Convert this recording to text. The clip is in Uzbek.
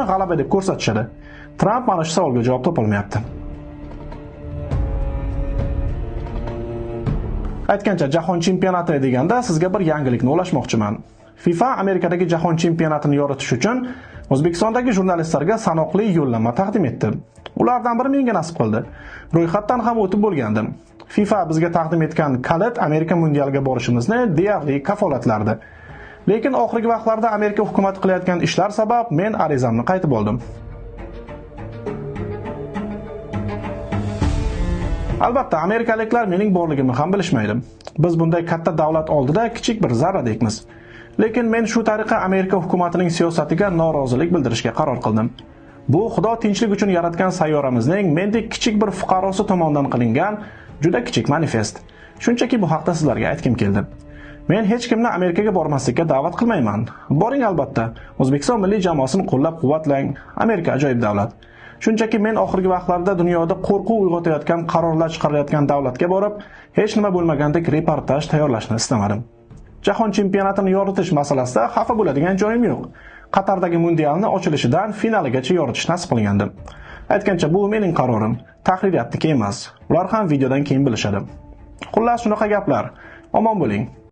G'alaba deb ko'rsatishadi? Tramp mana shu savolga javob topolmayapti. Aytgancha, jahon chempionati deganda sizga bir yangilikni ulashmoqchiman. FIFA Amerikadagi jahon chempionatini yoritish uchun O'zbekistondagi jurnalistlarga sanoqli yo'llanma taqdim etdi. Ulardan biri menga nasib qildi. Ro'yxatdan ham o'tib bo'lgandim. FIFA bizga taqdim etgan kalit Amerika mundialiga borishimizni deyarli kafolatlardi. Lekin oxirgi vaqtlarda Amerika hukumati qilayotgan ishlar sabab men arizamni qaytib oldim. Albatta, amerikaliklar mening borligimni ham bilishmaydi. Biz bunday katta davlat oldida kichik bir zarradekmiz. Lekin men shu tariqa Amerika hukumatining siyosatiga norozilik bildirishga qaror qildim. Bu Xudo tinchlik uchun yaratgan sayyoramizning mendek kichik bir fuqarosi tomonidan qilingan juda kichik manifest. Shunchaki bu haqda sizlarga aytgim keldi. Men hech kimni Amerikaga bormaslikka da'vat qilmayman. Boring albatta. O'zbekiston milliy jamoasini qo'llab-quvvatlang. Amerika ajoyib davlat. Shunchaki men oxirgi vaqtlarda dunyoda qo'rquv uyg'otayotgan qarorlar chiqarayotgan davlatga borib, hech nima bo'lmagandek reportaj tayyorlashni istamadim. Jahon chempionatini yoritish masalasida xafa bo'ladigan joyim yo'q. Qatardagi mundialni ochilishidan finaligacha yoritish nasib qilgandi. Aytgancha, bu mening qarorim, tahririyatniki emas. Ular ham videodan keyin bilishadi. Xullas, shunaqa gaplar. Omon bo'ling.